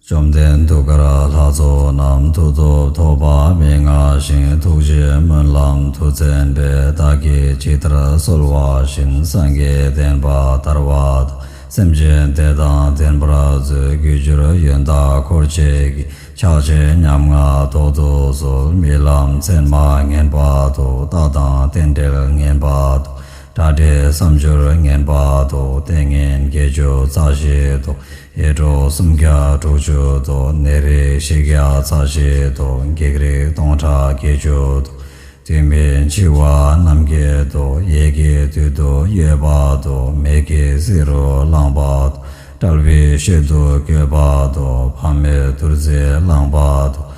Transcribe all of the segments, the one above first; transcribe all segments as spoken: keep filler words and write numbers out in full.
བཅོམ་ལྡན་གདུགས་དཀར་ལྷ་ཚོགས་རྣམས། མཐུ་སྟོབས་ཐོབ་པ་མི་མངའ་ཞིང་། ཐུགས་རྗེའི་སྨོན་ལམ་མཐུ་བཙན་པས། བདག་གིས་ཇི་ལྟར་གསོལ་བ་བཞིན། སངས་རྒྱས་བསྟན་པ་དར་བ་དང་། སེམས་ཅན་དེ་དང་ལྡན་པར་མཛོད། གུས་ཕྱིར་ཡོན་བདག་འཁོར་བཅས་ཀྱི། ཕྱག་ཆེན་ཉམ་ང་ཐོག་ཏུ་གསོལ། རྨི་ལམ་མཚན་མ་ངན་པ་དང་། རྟགས་དང་རྟེན་འབྲེལ་ངན་པ་དང་། དགྲ་འབྲེལ་བསམ་སྦྱོར་ངན་པ་དང་། ལྟས་ངན་བརྒྱད་ཅུ་རྩ་བཞི་དང་། ཡེ་འདྲོག་སུམ་བརྒྱ་དྲུག་ཅུ་དང་། ནད་རིགས་བཞི་བརྒྱ་རྩ་བཞི་དང་། བགེགས་རིགས་སྟོང་ཕྲག་བརྒྱད་ཅུ་དང་། དུས་མིན་འཆི་བ་རྣམས་ཀྱི་དོན། ཡི་གེ་དུས་དུ་ཡོད་པ་དང་། མེ་གི་བསིལ་རོ་ལངས་པ་དང་། དཔྲལ་བའི་ཤེད་དུ་བཀོད་པ་དང་། ཕ་མའི་ཐུར་རྩེ་ལངས་པ་དང་།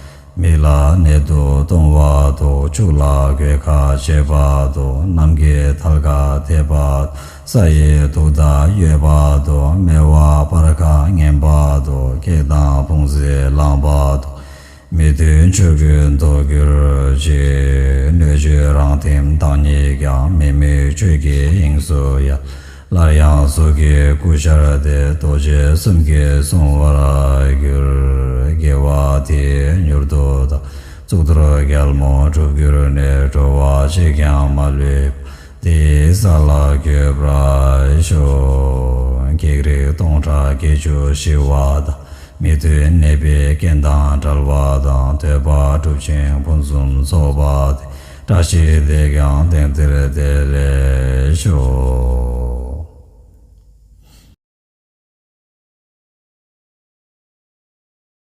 མིག་ལ་གནད་དུ་གཏོང་བ་དང་། ཕྱུགས་ལ་གོད་ཁ་བྱེད་པ་དང་། གནམ་གྱི་ཐལ་ཁ་འཐེབ་པ་དང་། ས་ཡི་དུག་མདའ་གཡོས་པ་དང་། སྨེ་བ་སྤར་ཁ་ངན་པ་དང་། སྐེག་དང་ཕུང་རྩེ་ལངས་པ་དང་། མི་མཐུན་ཕྱོགས་ཀུན་ཟློག་གྱུར་ཅིག། སྣོད་བཅུད་རང་ཐིམ་བདག་ཉིད་ཀྱང་། མི་དམིགས་ཆོས་ཀྱི་དབྱིངས་སུ་ཡལ། སླར་ཡང་གཟུགས་ཀྱི་སྐུ་ཤར་ཏེ། རྡོ་རྗེ་གསུམ་གྱིས་བཟུང་བར་འགྱུར། དགེ་བ་དེས་མྱུར་དུ་བདག་གཙུག་ཏོར་རྒྱལ་མོ་འགྲུབ་གྱུར་ནས། འགྲོ་བ་གཅིག་ཀྱང་མ་ལུས་པ། དེའི་ས་ལ་འགོད་པར་ཤོག། བགེགས་རིགས་སྟོང་ཕྲག་བརྒྱད་ཅུ་ཞི་བ་དང་། མི་མཐུན་ནད་པའི་རྐྱེན་དང་བྲལ་བ་དང་། འདོད་པ་འགྲུབ་ཅིང་ཕུན་སུམ་ཚོགས་པ་དེ། བཀྲ་ཤིས་དེས་ཀྱང་དེང་འདིར་བདེ་ལེགས་ཤོག།